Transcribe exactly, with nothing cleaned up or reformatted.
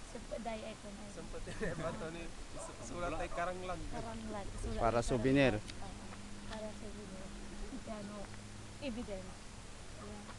Sumpet day ay kunay. Sumpet day bato ni, su-, sulat ay karanglan. Karanglan. Sulat Para ay souvenir. Karanglan. Oo, para souvenir. Piano evidence. Yeah.